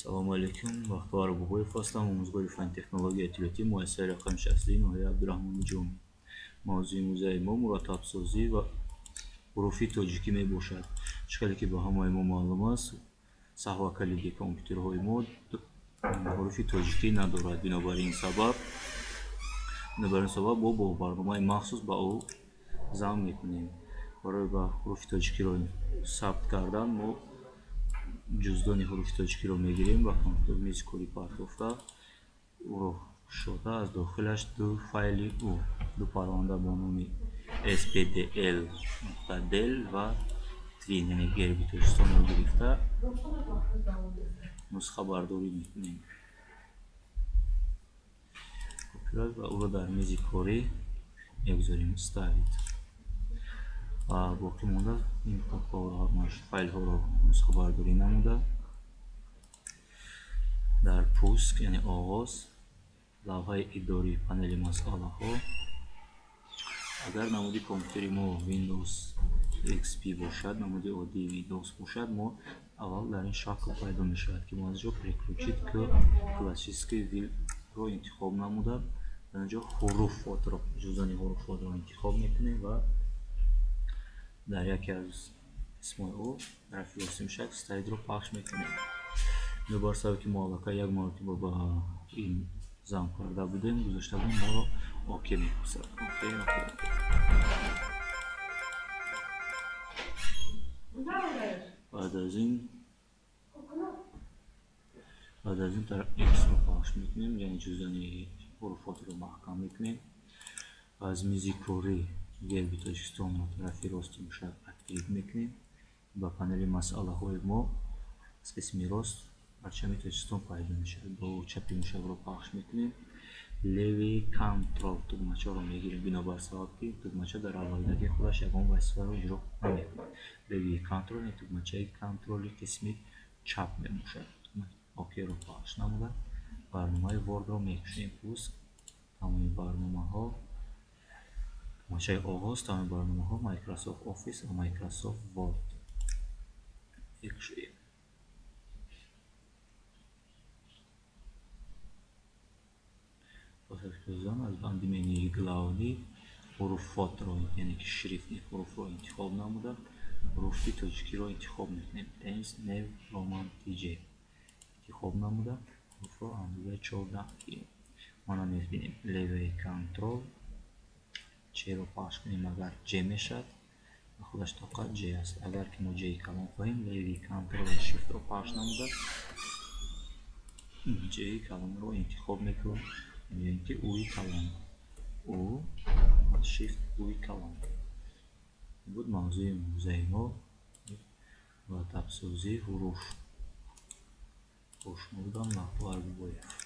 Салому алейкум, Бахтовар Бобоев ҳастам, омӯзгори фанни технологияи иттилоотӣ муассисаи рақами 62 ноҳияи Абдураҳмони Ҷомӣ. Мавзӯи имрӯзаи мо мураттабсозӣ ва ҳуруфи тоҷикӣ мебошад. Чӣ хеле ки ба ҳамаи мо маълум аст, саҳвакалиди компютерҳои мо ҳуруфи тоҷикӣ надорад. Бинобар ин сабаб мо бо барномаи махсус ба ӯ зам мекунем. Барои ба ҳуруфи тоҷикиро сабт кардан мо ҷуздони ҳуруфи тоҷикиро мегирем ва компютер мизи кори партофта ӯро кушода аз дохилаш ду файли ӯ, ду парванда бо номи spdl.del ва twin, яъне герби Тоҷикистонро гирифта нусхабардорӣ мекунем ва ӯро дар мизи корӣ мегузорем, ставить. Ва боқӣ монда ин файлҳоро нусхабардорӣ намуда дар пуск, яъне оғоз, лавҳаи идории панели масъалаҳо. Агар намуди компютери мо Windows XP бошад, намуди оддии Windows бошад, мо аввал дар ин шакл пайдо мешавад, ки мо аз ҷо переключить к классический вил-ро интихоб намуда, дар ин ҷо ҳуруфотро, ҷуздони ҳуруфотро интихоб мекунем ва дар яке аз қисмҳои ӯ тарафи рости мушак вставить-ро пахш мекунем. Бинобар сабаби ки мо аллакай як маротиба ба ин зам карда будем, гузошта будем, моро ОК мепурсад. ОК, ОК, ОК. Баъд аз ин X-ро пахш мекунем, яъне ҷуздони ҳуруфотро маҳкам мекунем. Аз мизи корӣ герби Тоҷикистонро тарафи рости мушак открыть мекунем. Ба панели масъалаҳои мо аз қисми рост парчами Тоҷикистон пайдо мешавад. Бо чапи мушакро пахш мекунем. Левый контрол тугмачаро мегирем, бинобар сабаб ки тугмача дар алоҳидагии худаш ягон вазифаро иҷро намекунад. Левый контрол тугмачаи контроли қисми чап мебошад. ОК-ро пахш намуда барномаи Word-ро мекушем. Пуск, тамоми барномаҳо, тугмачаи оғоз, тамоми барномаҳо, Microsoft Office ва Microsoft Word мекушоем. Пас аз кушодан аз банди менюи главный ҳуруфотро, яъне ки шрифти ҳуруфро интихоб намуда, ҳуруфи тоҷикиро интихоб мекунем. Times New Roman TJ интихоб намуда, ҳуруфро андозаи 14 мегирем. Мана мебинем левый контрол Ч-ро пахш кунем, агар J мешавад, худаш тоқат J аст. Агар ки мо J калон хоҳем, левый контрол ва Shift-ро пахш намуда J калонро интихоб мекунем, яъне ки У-и калон, У Shift У-и калон. Ин буд мавзӯи имрӯзаи мо мураттабсозии ҳуруф. Бо шумо будам Бахтовар Бобоев.